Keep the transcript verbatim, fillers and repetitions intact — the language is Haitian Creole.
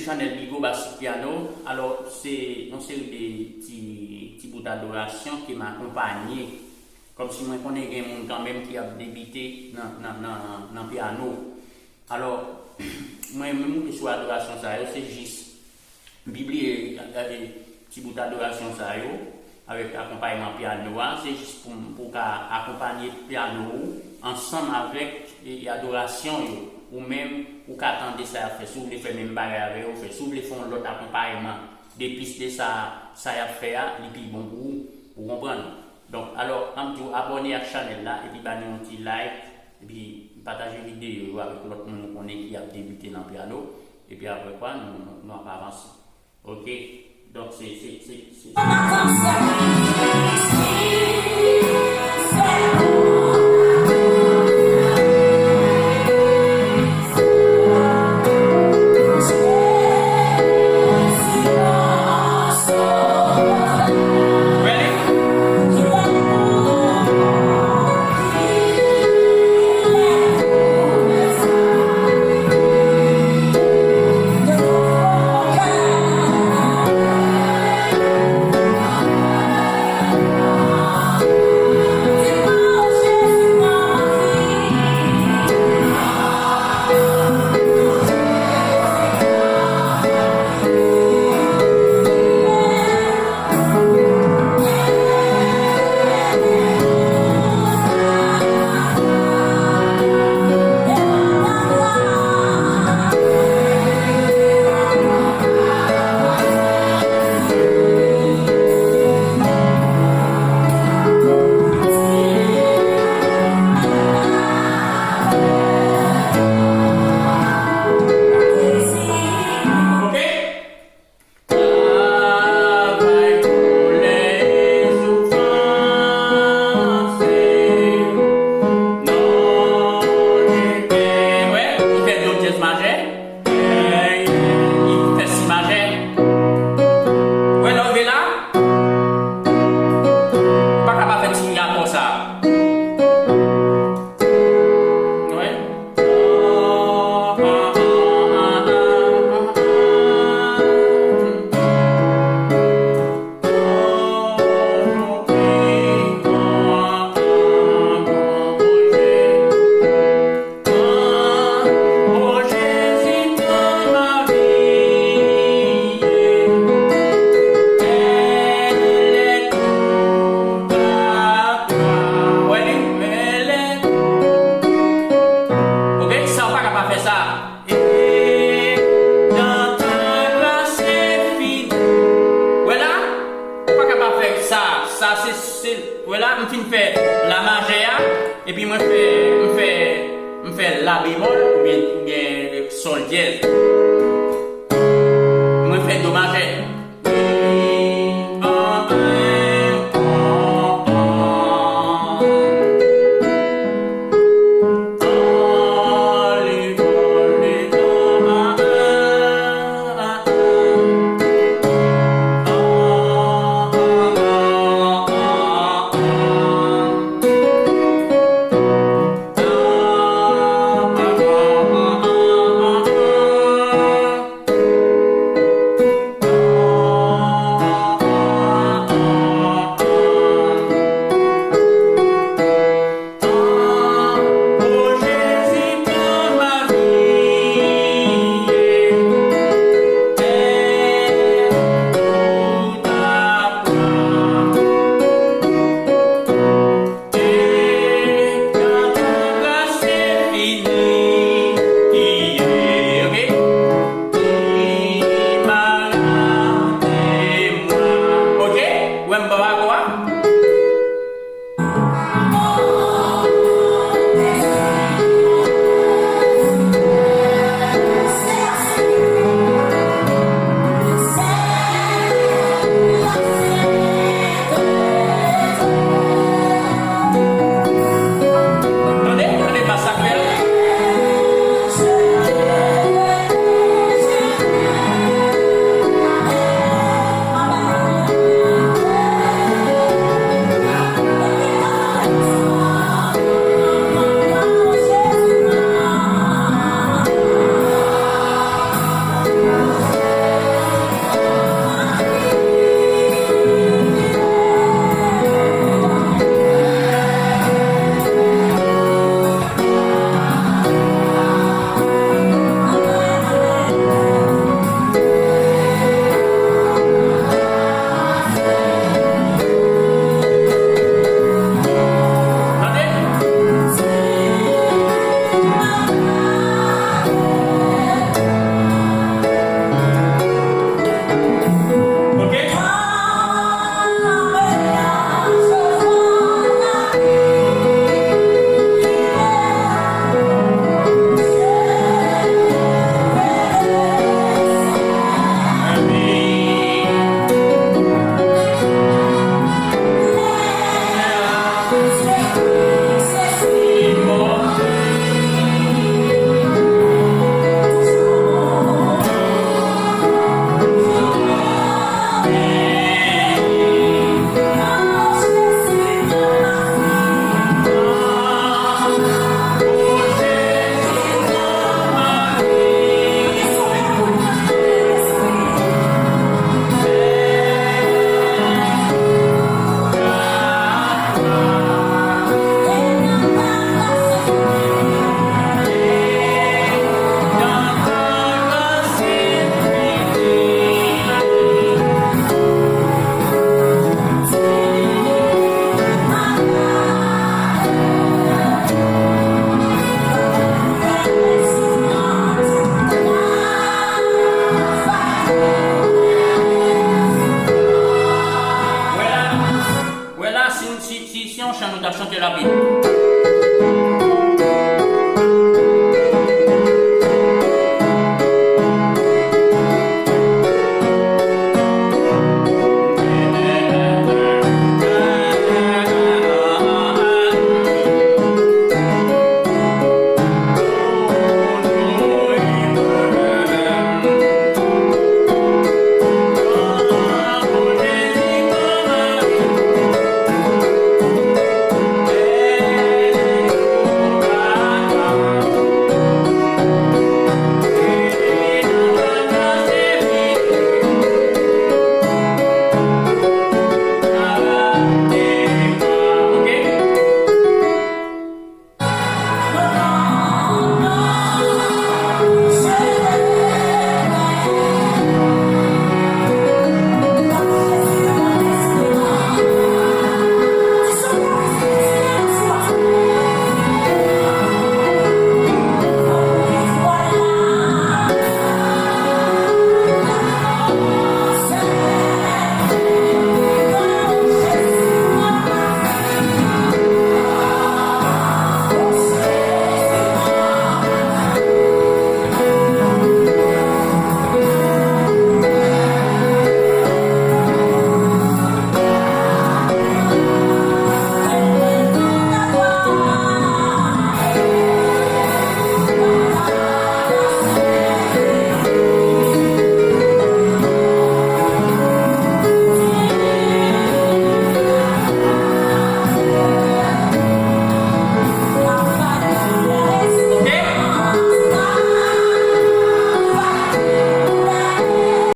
Chanèl Bigo Basic Piano. Alò, se yon seri de ti, ti bout adorasyon ke m akonpanye. Kòmsi mwen konnen gen moun kanmenm ki ap debite nan, nan, nan, nan pyano. Alò, mwen menm ki sou adorasyon sa yo, se jis m pibliye, e, ti bout adorasyon sa yo avèk akonpayman pyano a, se jis pou, pou w ka akonpanye pyano ou ansanm avèk, e, adorasyon yo. Ou menm, ou ka tande sa y ap fè. Si w vle fè menm bagay avè yo, fè. Si w vle fè yon lòt akonpayman de plis de sa, sa y ap fè a, li pi bon pou ou. Ou konprann? Donk, alò, ann di w abòne ak chanèl la, epi ba nou yon ti like, epi pataje videyo yo avèk lòt moun ou konnen ki ap debite nan pyano, epi apre kwa, nou, nou, nou ap avanse. Ok? Donk, se, se, se, se. Ok? Travay pou lèzoufranse. Non, li gen, wè, li fè do dyèz majè. Li fè si majè. Wè, lè w rive la, pa ka pa fè ti akò sa. Wè. Ok, sa w pa ka pa fè sa. E dan tan la se fini. Wè la, ou pa ka pa fè sa. Sa se, se, wè la, m fin fè la majè a, epi mwen fè, m fè, m fè la bemòl oubyen, oubyen sòl dyèz.